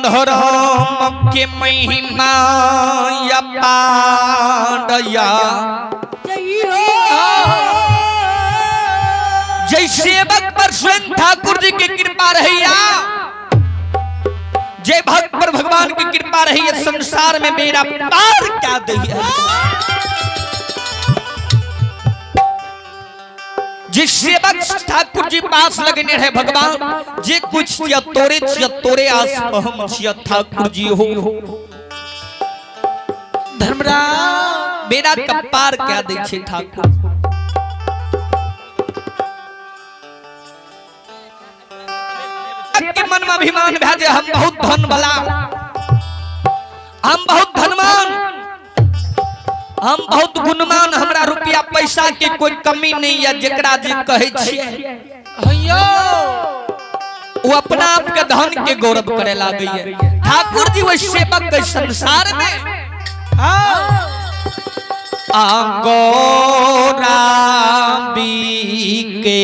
धर्म के महिमा अपारया। जय सेवक पर स्वयं ठाकुर जी की कृपा रहिया, जय भक्त पर भगवान की कृपा रही है, संसार में मेरा पार क्या दहिया। जिस सेवक ठाकुर जी पास लगने रहे भगवान, जे कुछ छिया तोरे छिया, तोरे आस हम छिया ठाकुर जी हो। धर्मराज मेरा कपार क्या दै छे ठाकुर। के मन में अभिमान भए जे हम बहुत धन वाला, हम बहुत धनवान, हम बहुत गुणवान, हमरा रुपया पैसा के कोई कमी नहीं है, जेकरा जे कहै छियै हैयो वो अपना आप के धन के गौरव करे लागै है। ठाकुर जी वही सेवक के संसार में आगोरा के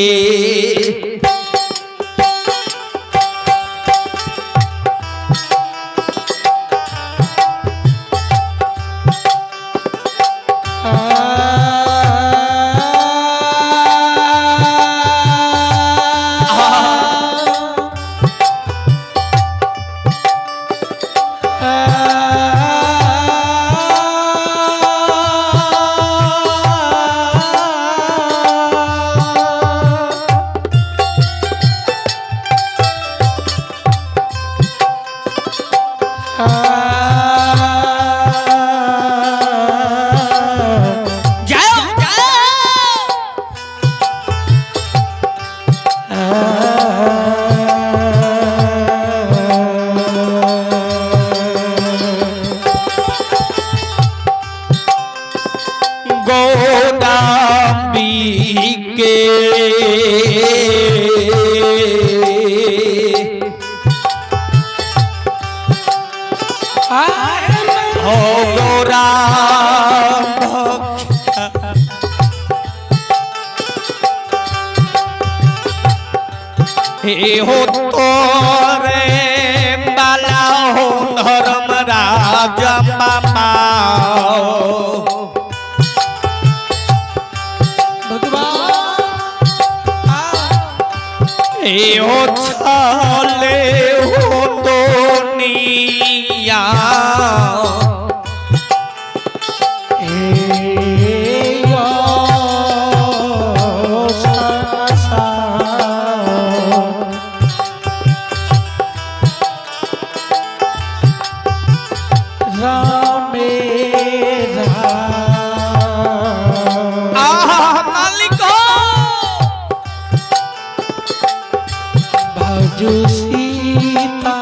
जाओ जाओ। गोदाम्बी के हो गोरा हे हो तोरे बाला हो धर्म राज बाबा। हे हो छाले हो दुनिया। आहा मालिक हो। भजु सीता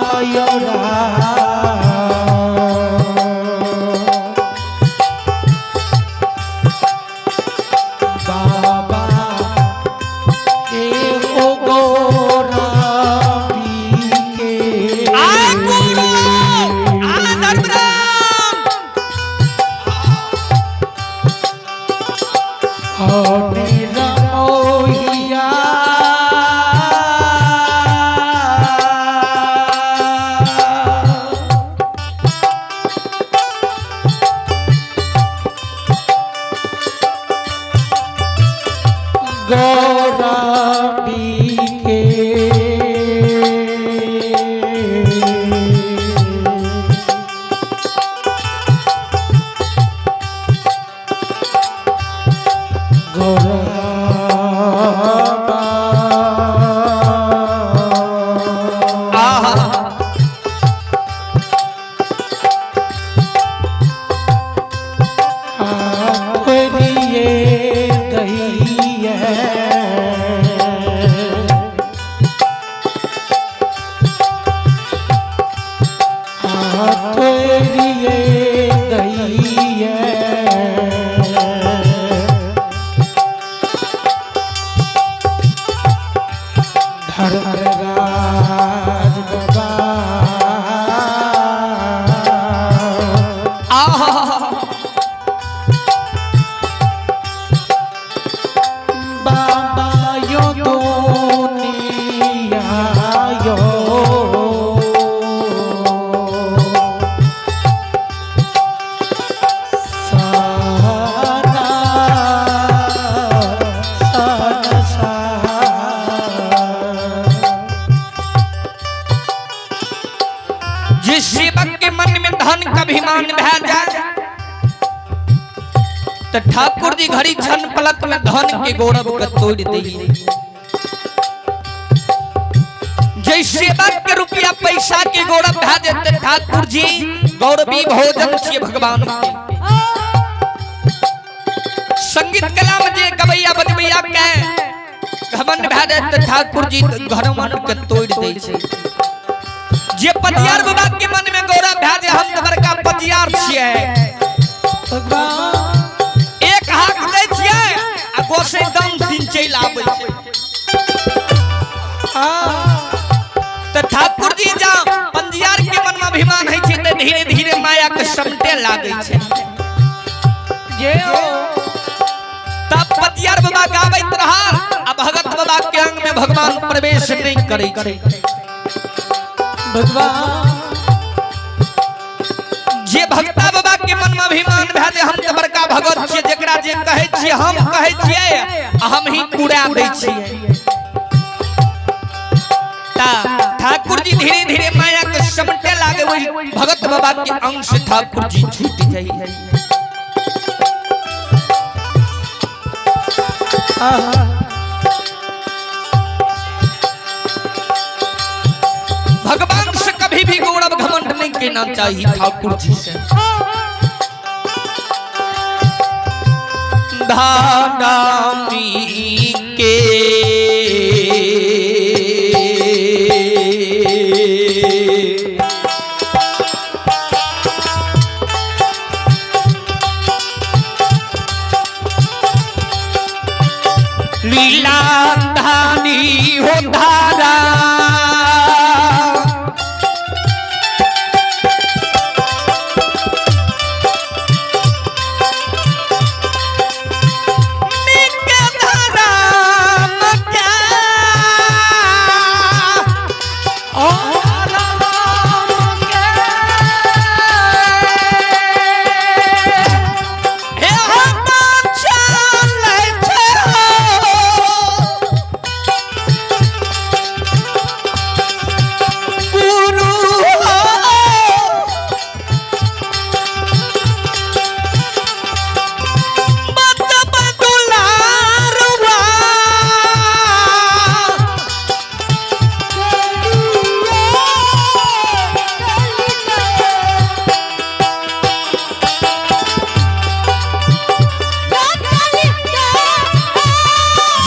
बाबा हे ओ गोरा के आ गुरु आ धर्मराम। मोहिया गौरा के गौरा आहा धर्मराज बाबा आहा बाबा यो दुनिया यो। जे सेवक के मन में धन का अभिमान भए जाए तो ठाकुर जी घड़ी क्षण पलक में धन के गौरव के तोड़ दी। जे सेवक के रुपया पैसा के गौरव भए जाए तो ठाकुर जी गौरवी भोजन छिए भगवान के। संगीत कला में जे गवैया बजबैया के घमंड भए जाए तो ठाकुर जी घमंड के तोड़ दै छै। जे पतियार बाबा के मन में गौरव भए जाए हम तो बड़का पतियार छियै, भगवान एक हाथ दै छियै आ गोसै दम तीन चलि आबै छै। तऽ ठाकुर जी जा पंजियार के मन में अभिमान होइ छै तऽ धीरे धीरे माया के समटे लागै छै। जे हो तब पतियार बाबा गाबैत रहल आ भगत बाबा के अंग में भगवान प्रवेश नहीं करै छै। भगवान जे भक्ता बाबा के मन में अभिमान भए जे हम तऽ बड़का भगत छियै, जेकरा जे कहै छियै हम कहै छियै आ हम ही पूरा दै छियै, ता ठाकुर जी धीरे धीरे माया के समटे लागे ओहि भगत बाबा के अंग से ठाकुर जी छूट जाइए। भगवान से कभी भी गौरव घमंड नहीं कहना चाहिए ठाकुर जी से। धारामी के लीला धानी हो धारा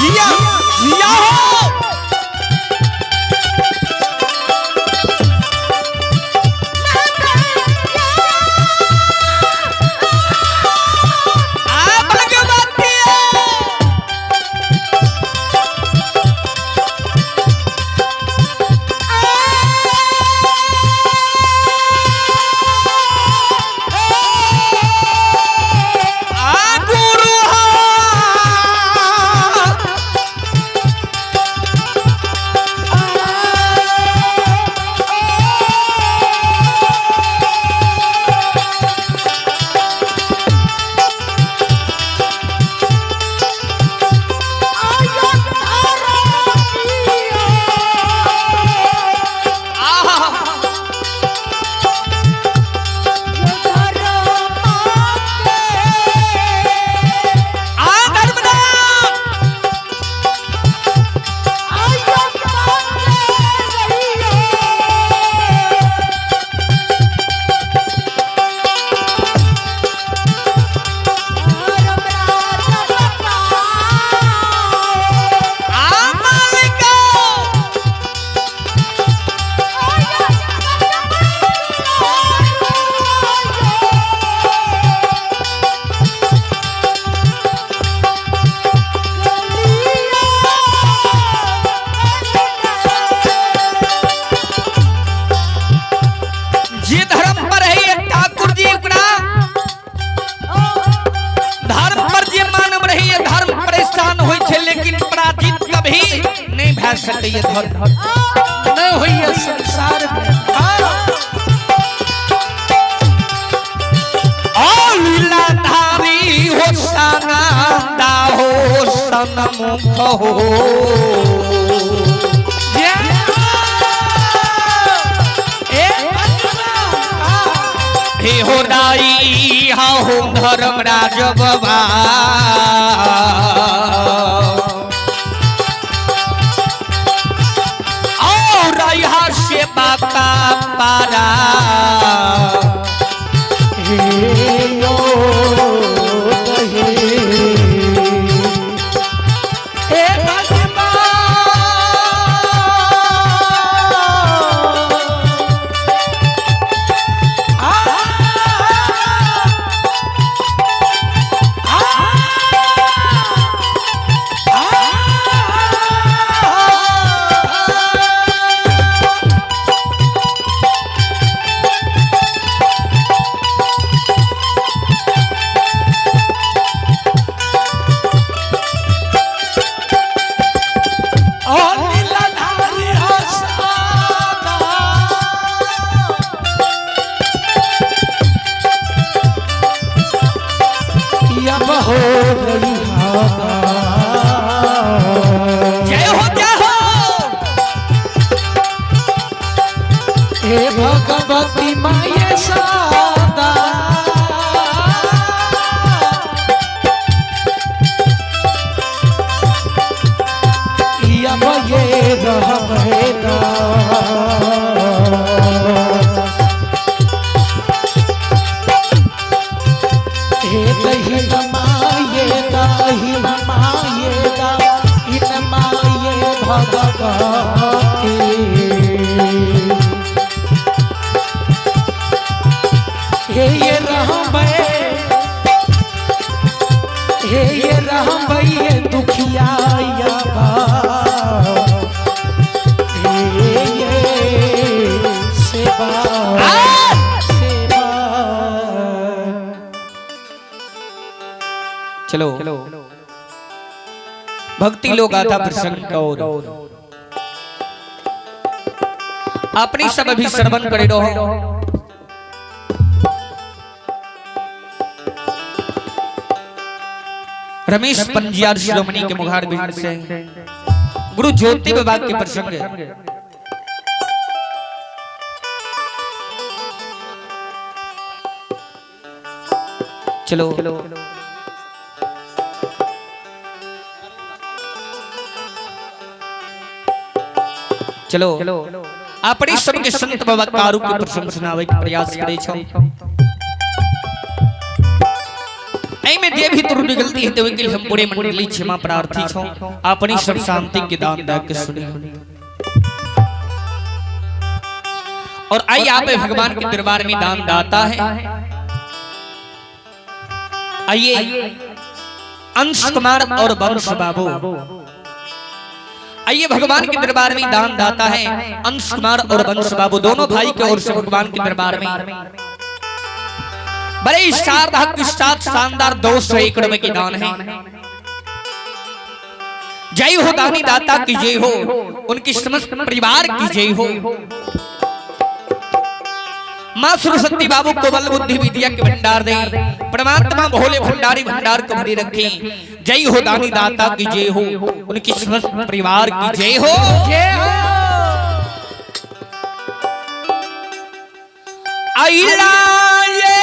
जिया जिया हो। आ भगवती आ गुरु हो। आहा। आ धर्मराज आ मालिका। जे धर्म पर है ये ठाकुर जी ओकरा धर्म पर जे मानव रही है धर्म परेशान होइ छै लेकिन पराजित कभी नहीं भए सकैए धर्म। नहीं होइए संसार में। आ लीलाधारी हो सनादा हो सनमुख हो। ए भगवान। ये हो दाई हा हो धर्मराज बाबा। और यहाँ से बाका पारा हे भगवान आ आ नीलाधारी हसाना। यब हो रही हवा। जय हो जय हो। हे भगवती माये सादा। यब ये रहबेदा। हे दही माये दही माये इन माये भगवती। हे ये रहबे, हे ये रहबे ये दुखिया या हे ये सेवा सेवा। चलो भक्ति लोग आता प्रसंग और अपनी सब अभी श्रवण करे रहो। रमेश पंजियार शिरोमणि के मुखार बिंद से गुरु ज्योति विभाग के प्रसंग। चलो चलो अपनी सबके संत बाबा कारू के प्रसंग सुनावे के प्रयास करे छो। एमे जे भी त्रुटि गलती हेतै ओहि के लिए हम पूरे मंडली क्षमा प्रार्थी छो। अपनी सब शांति के दान दे के सुनी और आई आप भगवान के दरबार में दान दाता है। आइए अंश कुमार और वंश बाबू, आइए भगवान के दरबार में दान दाता है। अंश कुमार और वंश बाबू दोनों भाई के ओर से भगवान के दरबार में बड़े श्रद्धा के साथ शानदार 201 रुपए की दान है। जय हो दानी दाता की जय हो, उनकी समस्त परिवार की जय हो। माँ सरस्वती बाबू को बल बुद्धि विद्या के भंडार दे, परमात्मा भोले भंडारी भंडार को भरी रखे। जय हो दानी दाता की जय हो, उनकी समस्त परिवार की जय हो। जय हो। आइला ये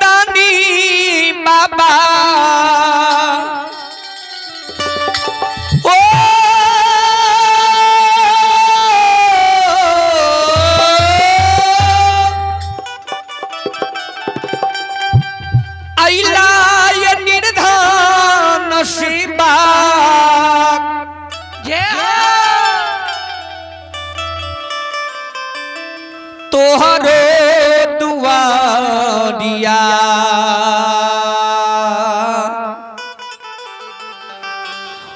दानी बाबा ओ आइला ये निर्धन शिवा जय हो। तोहरो दुआरिया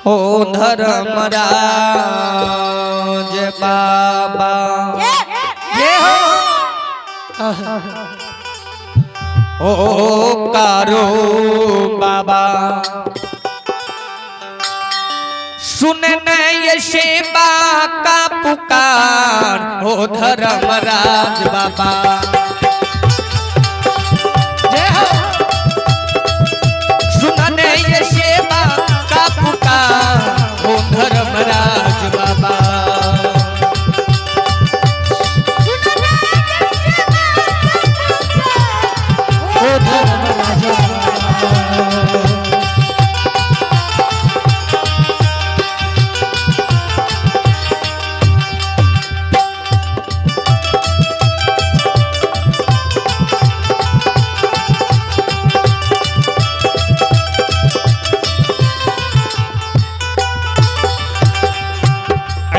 ओ धर्मराज बाबा जय हो। ओ कारो बाबा सुन ये सेवा का पुकार ओ धर्मराज बाबा जय हो। सुन ये सेवा का पुकार ओ धर्मराज बाबा।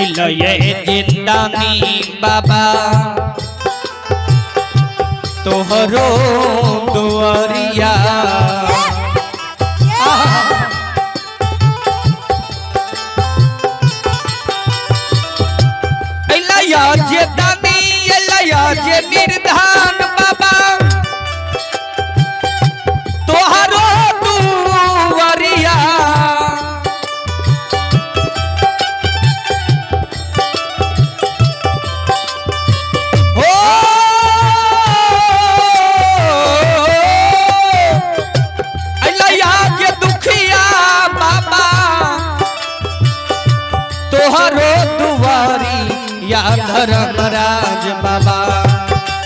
अइलये जिंदानी बाबा तोहरो दुआरिया। अइलया जे दानी अइलया जे निर्धान बाबा तोहरो दुआरिया। हो अइलया जे दुखिया बाबा तोहरो दुआरी या धर्मराज बाबा।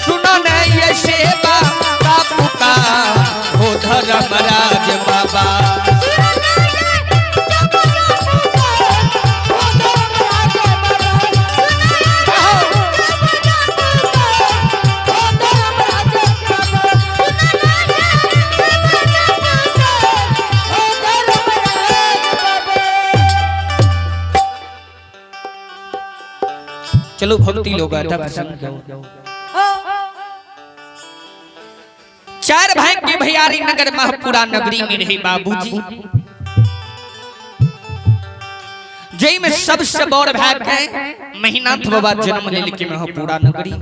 सुनो न ये सेवा का पुकार हो धर्मराज बाबा। चलो भक्ति लोग आता प्रसंग गाओ। चार भाई के भैयारी नगर महपुरा नगरी में रहे बाबूजी, जई में सबसे बड़ भाई के महिनाथ बाबा जन्म ले के महपुरा नगरी।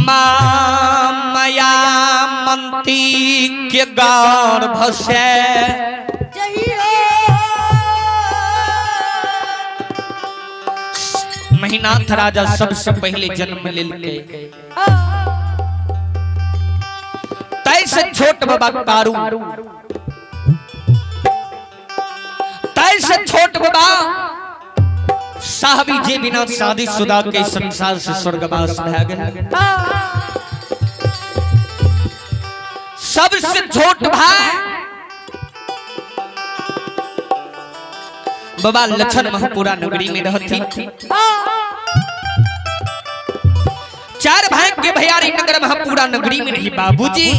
माँ माया मंती के गर्भ से महिनाथ राजा सबसे पहले जन्म लेलके। तै से छोट बाबा कारू, तै से छोट बाबा साहबी जे बिना शादी शुदा के संसार से स्वर्गवास भए गेल। सबसे छोट भाई बाबा लछन महपुरा नगरी में रहती। चार भाई के भैयारी नगर महपुरा नगरी में रही बाबूजी।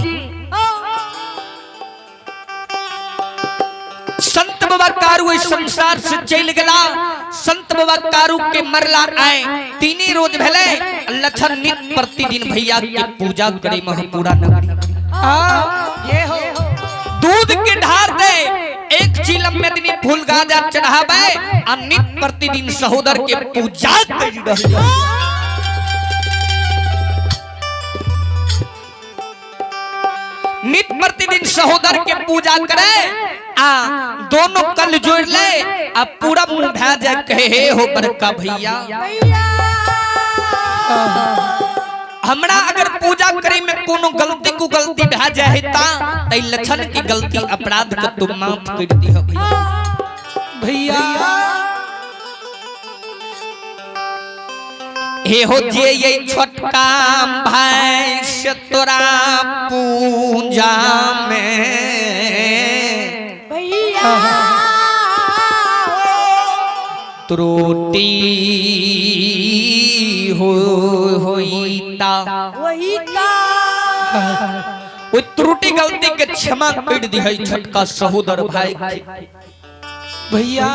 संत बाबा कारू इस संसार से चल गला। संत बाबा कारू के मरला आए तीन ही रोज भेले। लछन नित प्रतिदिन भैया के पूजा करे महपुरा नगरी। ये हो दूध के ढार दे, एक चिलम में दिनी फूल गाजा चढ़ावे आ नित प्रतिदिन सहोदर के पूजा कर रहल। नित प्रतिदिन सहोदर के पूजा करे आ दोनों कल जोड़ ले आ पूरा मुंह भा जाए कहे हे हो बड़का भैया, हमरा अगर पूजा करे में कोनो गलती को गलती भा जाए ता तै लछन की गलती अपराध के तुम माफ कर दी हो भैया। भैया हे हो जे ये छोटका भाई से तोरा पूजा में भैया त्रुटि हो होईता, वही का वो त्रुटि गलती के क्षमा कर दी है छोटका सहोदर भाई के। भैया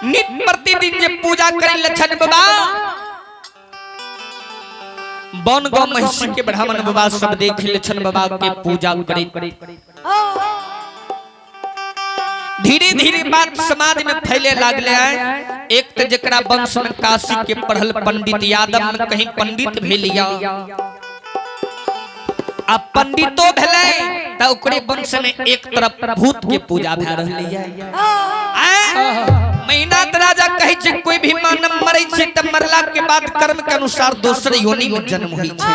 नित प्रतिदिन जे पूजा करे लछन बाबा बन गौ महिषी के ब्राह्मण बाबा सब देख लछन बाबा के पूजा करे। धीरे धीरे बात समाज में फैले लागले हैं। एक तो जकरा वंश में काशी के पढ़ल पंडित यादव में कहीं पंडित भेलिया, अब पंडितो भेले तो ओकरे वंश में एक तरफ भूत के पूजा भए रहलै है। महिनाथ राजा कहै छै कोई भी मानव मरै छै त मरला के बाद कर्म के अनुसार दोसर योनि में जन्म होइ छै।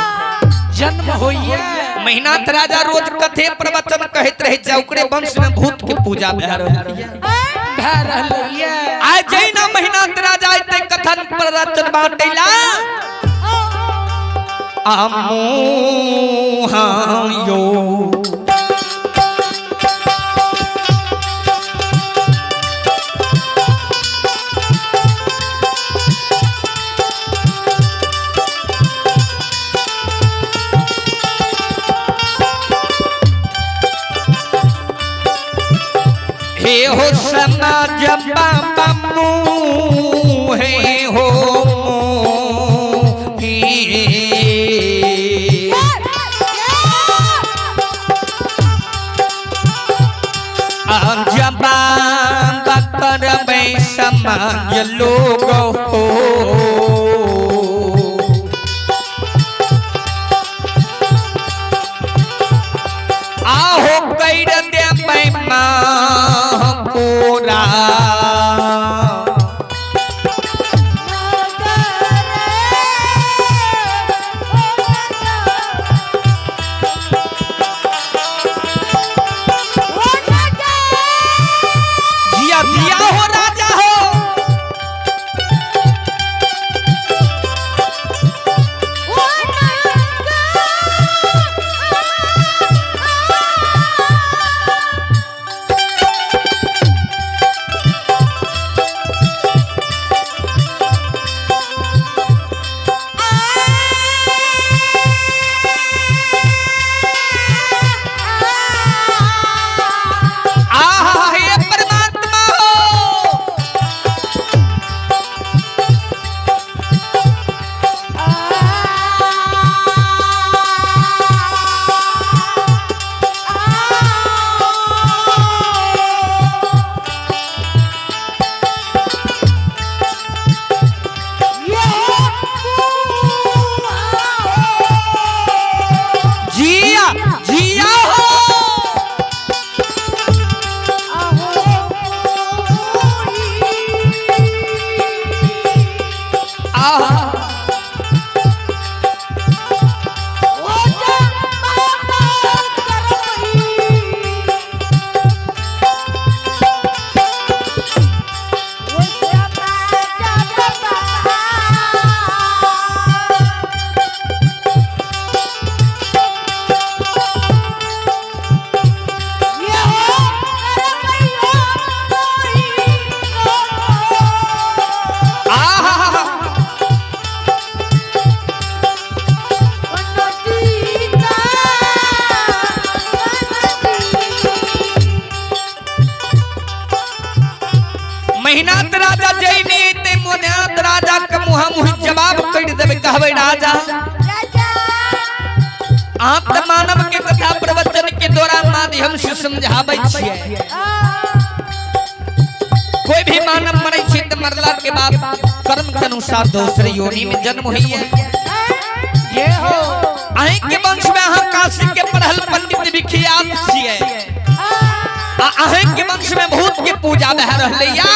जन्म होइए। महिनाथ राजा रोज कथे प्रवचन कहैत रहै छै, ओकरे वंश में भूत के पूजा भए रहल ये। भए रहल ये। आइ जहिना महिनाथ राजा एते कथन प्रवचन बाटैला आमोहायो हे हो समाज बाबा मुहे हो मोहे। जबाब करबै समाज लोग हो। आहो कर देबै माँ पूरा। जिया जिया हो राजा हो। आहा हे परमात्मा हो। जिया जिया हो। आहा आहा महीनात राजा जैनी ते मोनात राजा के मुहा मुही जवाब कर देबे। कहबै राजा आप त मानव के कथा प्रवचन के द्वारा माध्यम से समझाबै छियै। कोई भी मानव मरै छै त मरला के बाद कर्म के अनुसार दूसरे योनि में जन्म होइए। ये हो। अहीं के वंश में अहाँ काशी के पढ़ल पंडित विख्यात छियै आ अहीं के वंश में भूत के पूजा भए रहलै या।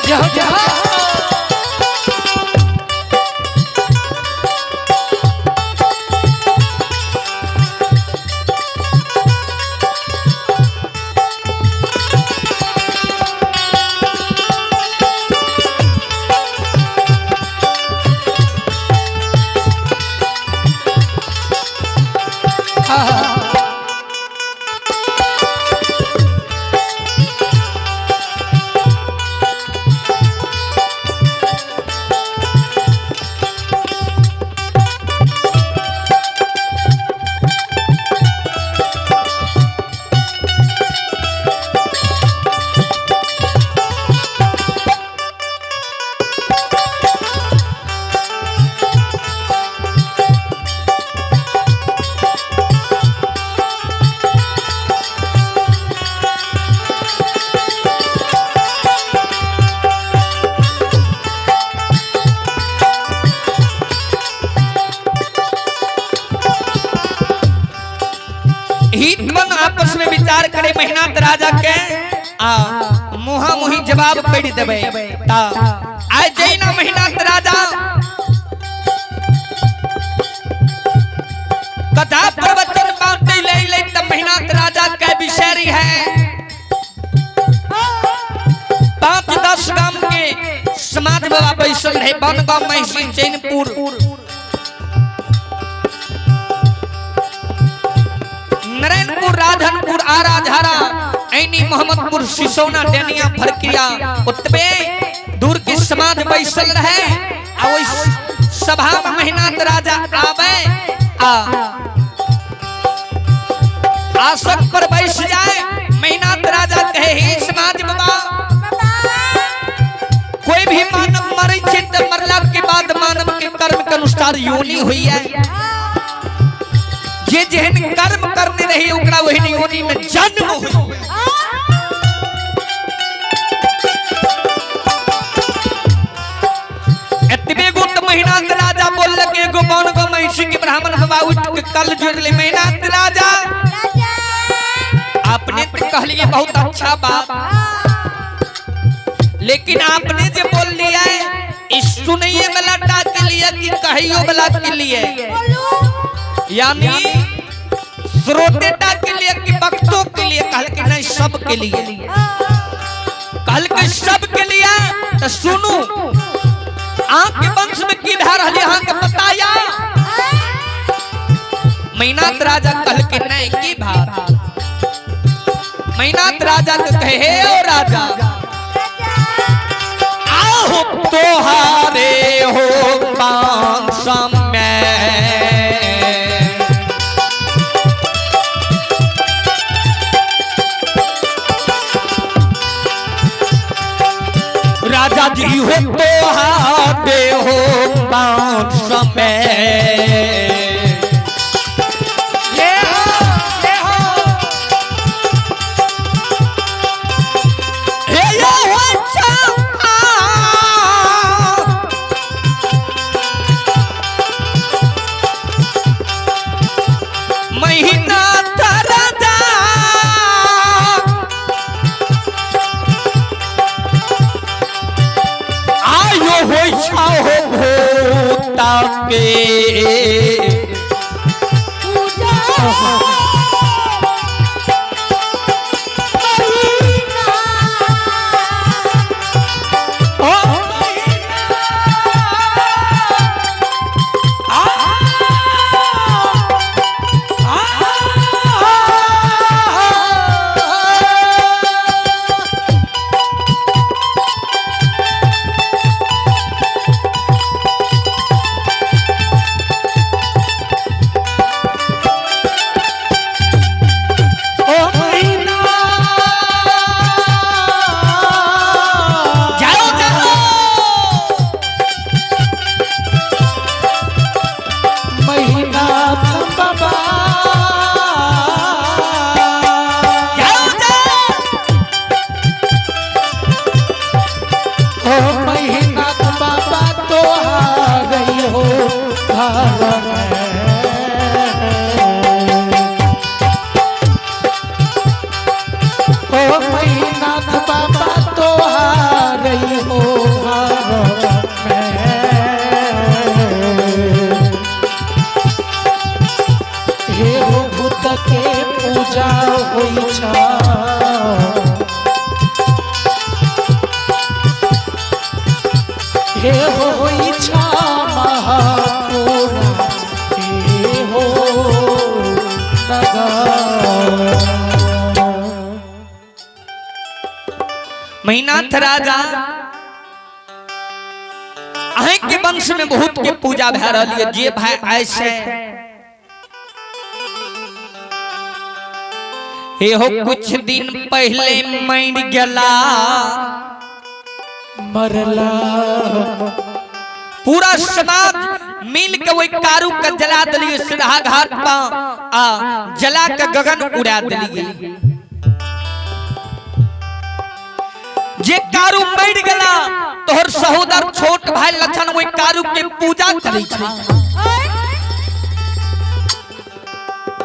जय हो, जय हो। हित मन आपस में विचार करे मेहनत राजा के आ मुहा मुही जवाब पढ़ देबै। ता आइ जैना मेहनत राजा कथा प्रवचन बांटे ले ले त मेहनत राजा के विषय है। 5-10 गांव के समाज बाबा बैसल रहे बनगांव महिषी चैनपुर नारायणपुर राधनपुर आरा झारा ऐनी मोहम्मदपुर सिसौना डेनिया फरकिया उतबे दूर के समाज बैसल रहे। महीनाथ राजा आवे आ आसन पर बैस जाए। महिनाथ राजा कहे, हे समाज बाबा, कोई भी मानव मरे छे त मरला के बाद मानव के कर्म के अनुसार योनि हुई है। जे जेहन कर्म करने रही ओकरा वही योनि में जन्म हुई। एतबे गो त महिनाथ राजा बोललक, एगो बन गो महिषी के ब्राह्मण बाबा उठ के कल जोड़ ले। महिनाथ राजा, आपने तो कहलिए बहुत अच्छा बात, लेकिन आपने जो बोल लिया है इस सुनिए वाला टा के लिए कि कहियो वाला के लिए, यानी श्रोते टा के लिए कि वक्तों के लिए? कहल कि नहीं, सब के लिए। कहल कि सब के लिए तो सुनू, आँख के वंश में की भा रही अहाँ के बताया? मैनाथ राजा कहल कि नहीं, की भात? मैनाथ राजा के कहे, हे ओ राजा, आहो तोहारे हो वंश में राजा जी हो तोहारे हो वंश में ये हो, ये हो। हे यो हो चंपा। महीना राजा आयो हो छाओ भूता के ओ ओ महीना जाओ जाओ। महीना बाबा जाओ जाओ। ओ महीना बाबा तो आ गई हो घर में। ओ महीना बाबा तो आ रही हो घर में। हे हो भूत के पूजा होई छा, हे हो इच्छा महापूर्ण, हे हो नगर। महीनाथ राजा, अहें के वंश में बहुत के पूजा भए रहल है। जे भाई ऐसे हे हो कुछ दिन पहले मर गेला, मरला, पूरा समाज मिल के वही कारू के जला दिलिए सिरहा घाट पर आ जला के गगन उड़ा दिलिए। जे कारू मर गेला तोहर सहोदर छोट भाई लछन वही कारू के पूजा करै छै।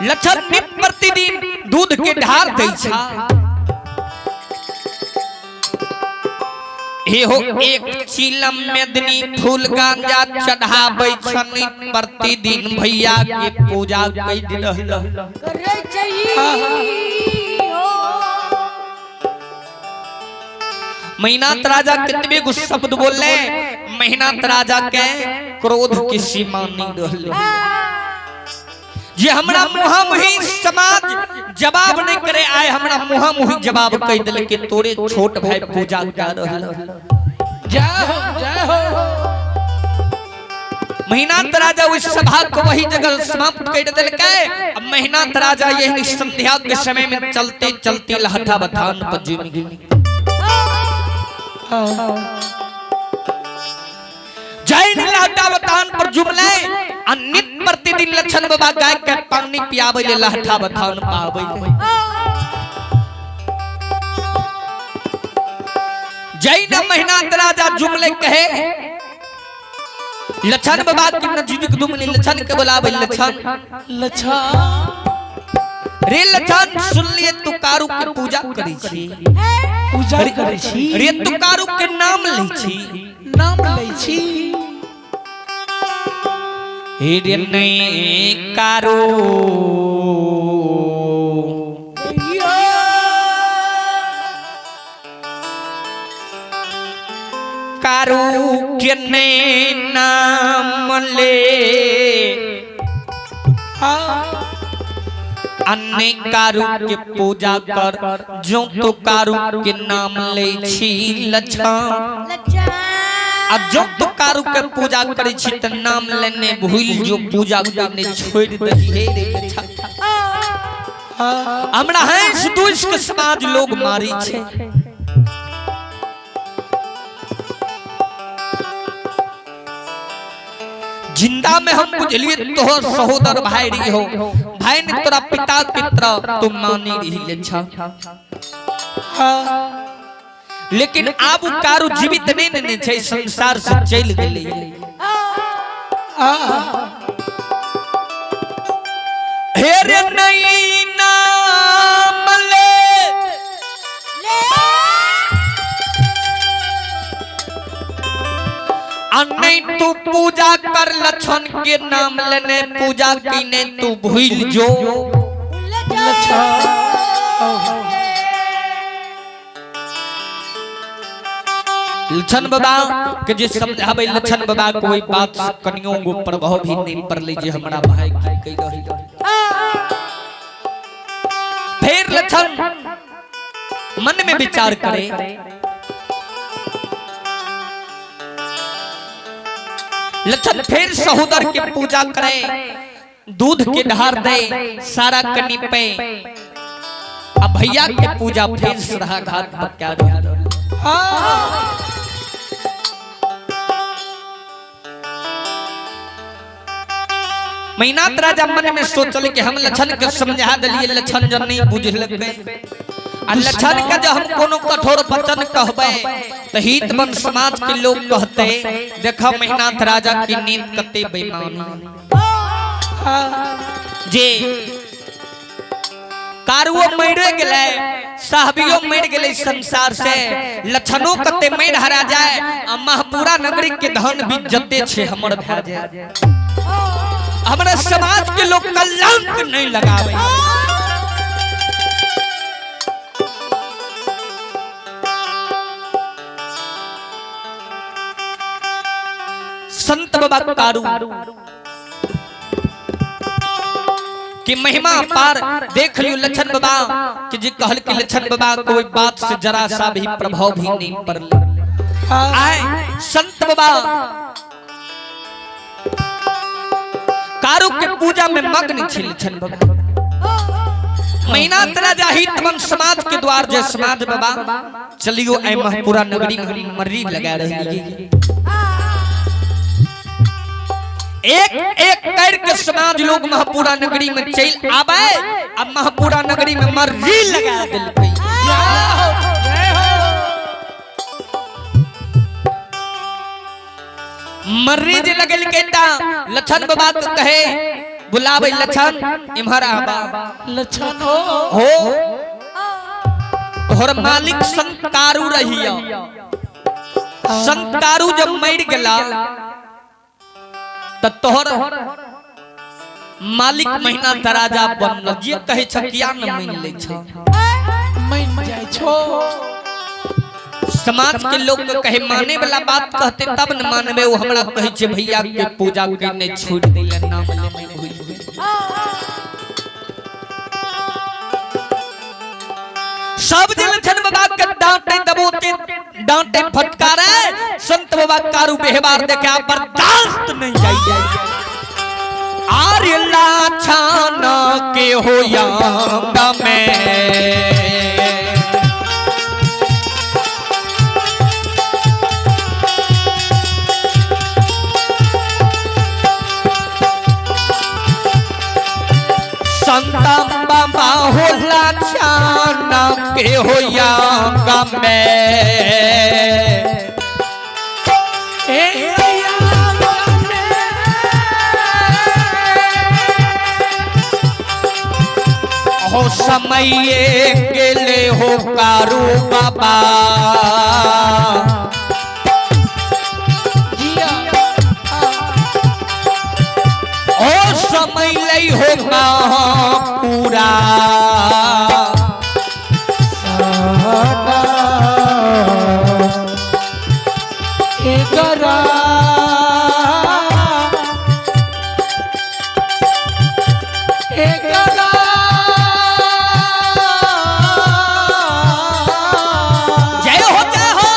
लछन नित प्रतिदिन दूध के ढार दै छै। हे हो एक चिलम मेदनी फूल गांजा चढ़ाबै छनि प्रतिदिन भैया के पूजा कहि रहल। महिनाथ राजा कितने गो शब्द बोलले, महिनाथ राजा के क्रोध की सीमा नहीं रहले। जे हमरा मुहा मुही समाज जवाब नहीं करे आए, हमरा मुहा मुही जवाब कह दिल कि तोरे छोट भाई पूजा कर रहल। जय हो, जय हो। महिनाथ राजा उस सभा को वही जगह समाप्त कर देलकै। अब महिनाथ राजा यही संध्या के समय में चलते चलते लहठा बथान पर जुमि गेल। जैन लहठा बथान पर जुमले आ नित प्रतिदिन लक्षण बाबा गाय के पानी पियाबै ले लहठा बथान पाबै ले। जैन महिनाथ राजा जुमले कहे लछन बाबा के नजदीक दुमनी लछन के बुलावे लछन। लछन। रे लछन, सुन लिए तू कारू के पूजा करै छी? पूजा करै छी। रे तू कारू के नाम लै छी? नाम लै छी। हे रे नहीं कारू कारू के नाम ले अन्य कारू के पूजा कर, जो तो कारू के नाम ले छी लछा आ जो तो कारू के पूजा करे छी त नाम लेने भूल जो, पूजा करने छोड़ दही। हे रे लछा, हमरा हंस दुष्ट के समाज लोग मारी छे। जिंदा में हम बुझलिए तोहर सहोदर भाई रही हो, भाई ने तोरा पिता के तरह तुम मानी रही लेछा, लेकिन आब कारू जीवित नहीं ने छै, संसार से चल गेलै। हे रे नहीं नाम ले आ नहीं तू पूजा कर, लक्षण के नाम लेने पूजा कीने तू भूल जो। लक्षण बाबा के जे समझावे, लक्षण बाबा कोई बात से कनियो गो प्रभाव भी नहीं पड़ले जे हमरा भाई की कहि रही। फिर लक्षण मन में विचार करे, लक्षण फिर सहोदर के पूजा करे, दूध के ढार दे सारा कनी पे, अब भैया के पूजा फिर सराहा घाट पर क्या रहा। मैनाथ राजा मन में सोचल कि हम लक्षण के समझा दिलिए, लक्षण जन नहीं बुझलकै आ लक्षण के जब हम कोनो कठोर वचन कहबै त हित बन समाज के लोग कहते, देखा मैनाथ राजा की नींद कते बेईमान जे कारुओ मरे गेलै, साहबियो मर गेलै संसार से, लक्षणों कते मर हरा जाए आ महपुरा नगरी के धन भी जते छे हमर भए जाए, हमरा समाज के लोग कलंक नहीं लगावे। संत बाबा कारू कि महिमा पार देख लियो लक्षण बाबा कि जी कहल कि लक्षण बाबा कोई बात से जरा सा भी प्रभाव भी नहीं पड़ल। आए संत बाबा कारू के पूजा में मग्न छे लक्षण बाबा। महीना राजा हित मन समाज के द्वार जय समाज बाबा चलियो ऐ महपुरा नगरी में मर्री लगा रही। एक एक करके समाज लोग महपुरा नगरी में चल आवे, अब महपुरा नगरी में मर्री लगा दिलकै। मर्री जे लगलकै ता लछन बाबा के कहे बुलावे, लछन इम्हर आबा। लछन हो हो तोहर मालिक संतकारू रहिया, संतकारू जब मर गेला त तोहर मालिक महीना तराजा बनल, जे कहे छ किया न मान ले छ? मान जाय छो। समाज के लोग के कहे माने वाला बात कहते तब न मानबे, वो हमरा कहे छे भैया के पूजा करने छोड़ देले, नाम लेने भूल गेल। सब जे लछन बाबा के डांटे दबोते डांटे फटकारे संत बाबा कारू व्यवहार देखे आप बर्दाश्त नहीं जाइए। आर्य लाछान के हो यांग में संत बाबा हो लाछान के हो यांग में हो समय गेले हो कारू बाबा ओ समय लई हो पूरा जय हो जय हो।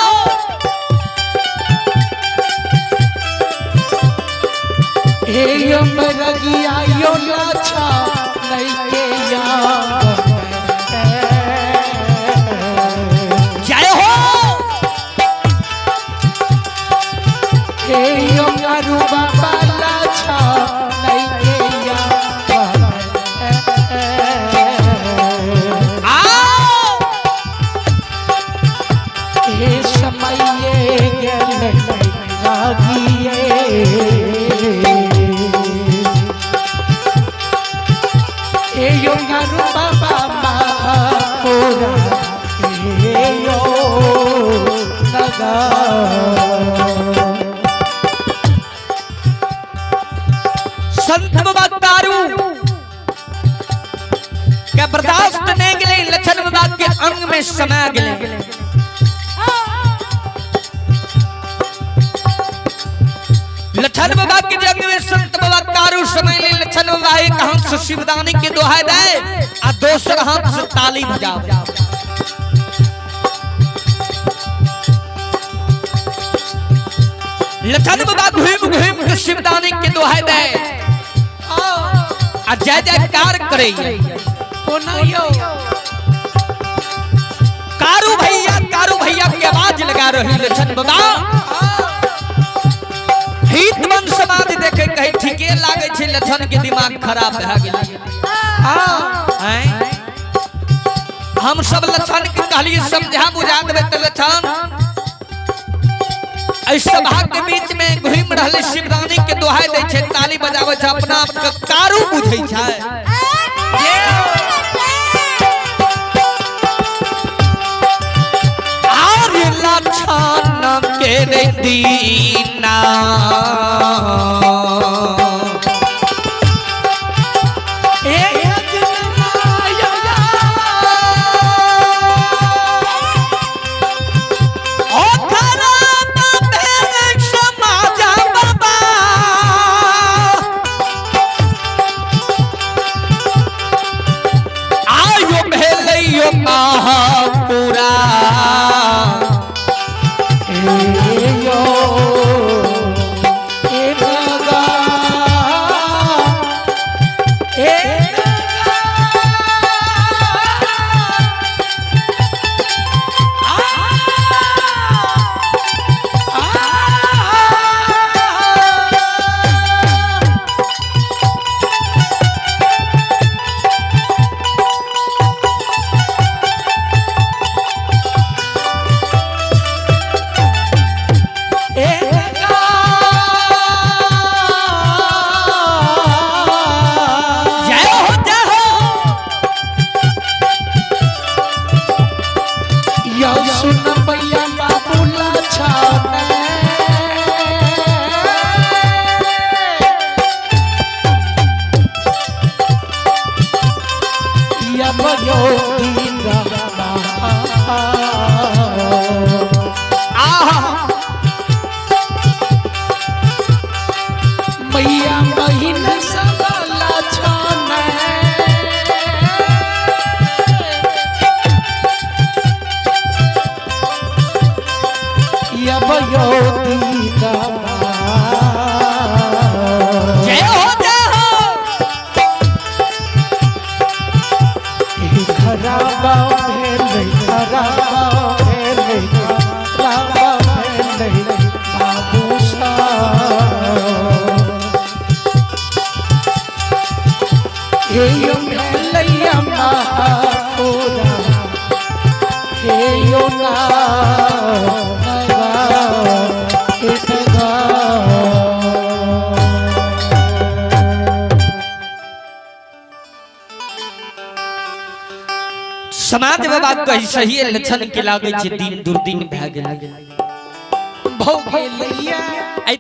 जय हो। आओ संत बाबा तारू के बर्दाश्त नहीं गए लछन बाबा के अंग में समा गए। लछन बाबा के अंग में संत बाबा तारू समय ले लछन बाबा एक हाथ से शिवदानी के दोहाई दे आ दोसर हाथ से ताली बजावे। लछन बाबा घूम घूम के शिवदानी के दोहाई दे आ जय जयकार करे। कारू भैया की आवाज लगा रही लछन बाबा। हित मन समाधि देखे कहे ठीके लागे छे लछन के दिमाग खराब भए गेल। हम सब लछन के कहलिए समझा बुझा देबे त लछन एहि सभा के बीच में घूम रहले शिवरानी के दोहाई दै छे ताली बजावे छे अपना आप के कारू बुझै छै। आर लछन के रे दीना ओ खराब भेल समाज बाबा आयो भेलैयो महापुरा जय हो जय हो। सुन भैया बाबू लछन आहा मैया बहिन सब लछन यो दीदार। जय हो जय हो। खराबा भेलै, खराबा भेलै, खराबा भेलै बाबू साहब। हे यो भेलैया महापुरा, हे यो ना समाज बाबा कही सही लक्षण के लागै छै दिन दुर्दिन भए गेल। भौ भेलैया। एहि